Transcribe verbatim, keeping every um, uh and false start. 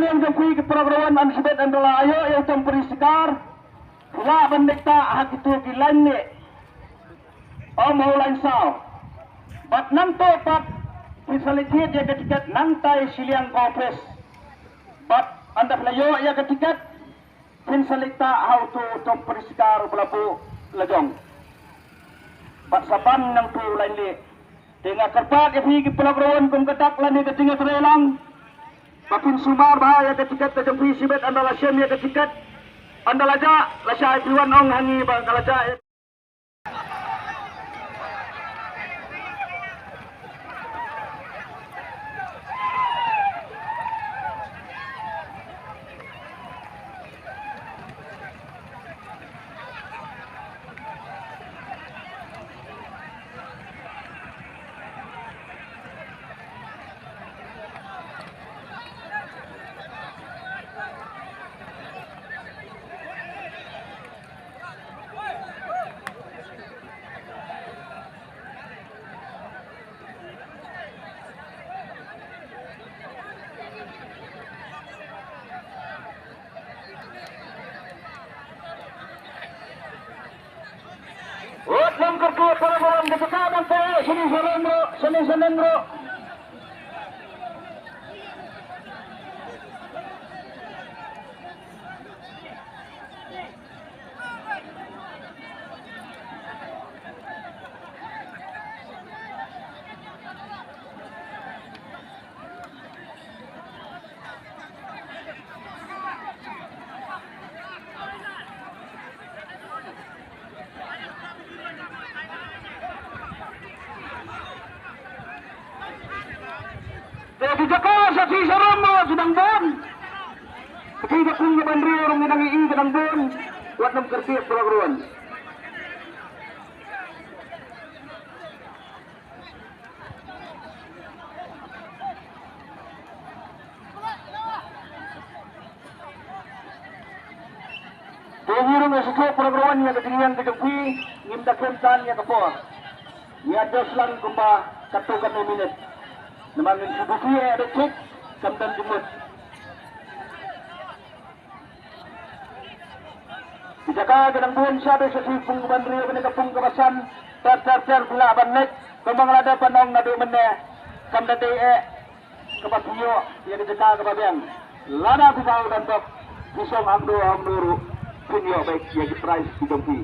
Jong phi ki para brawon, yn shibit ynda la ïoh ïa u Tom Pyrshah Sikar, phi lah ban leit tah ha kito ki lain lieh. Ym ha u lain saw. Bad nangta pat phin sa leit thied ïa ka tiket nangta shiliang ka office. Bad ynda phi la ïoh ïa ka tiket, phin sa leit tah ha uto u Tom Pyrshah Sikar uba la buh lajong. Bad sa ban nangta u lain lieh. Te nga kyrpad ïa phi ki para brawon kum ka dak lane ka jingïatreilang, ba phin sumar bha ïa ka tiket ka jong phi shibit ynda la shem ïa ka tiket. Ynda la jah, lashai phi wan ong ha ngi ba ka la jah. Wat nym kyrkieh para brawon, ka jaka ban poi sini sha lem ruh, sini sha lem ruh. Te ki jaka sha phi sha ram mo ki dang bun. Ki ka pung ka ban riew ruh ngi dang ïohi ka dang bun. Wat nym kyrkieh para brawon. Te ngi ruh ngi sngewthuh para brawon ïa ka jingïeng ka jong phi, ngim da khlem tan ïa ka por. Ngi adjust lang kumba katto katne minit. Namar ngin shu buki eh da thik kam don jingmut. Ki jaka ki dang bun sha dei sha phi pung ka ban riew bad ka pung ka ba san. Ter ter ter phi lah ban leit. Kumba nga la dep ban ong naduh mynne, kam da dei eh kaba phi ïoh ïa ka jaka kaba biang. Lada phi thaw don bok, phi shong hangno hangno ruh phin ïoh beit ïa ki prize ki jong phi.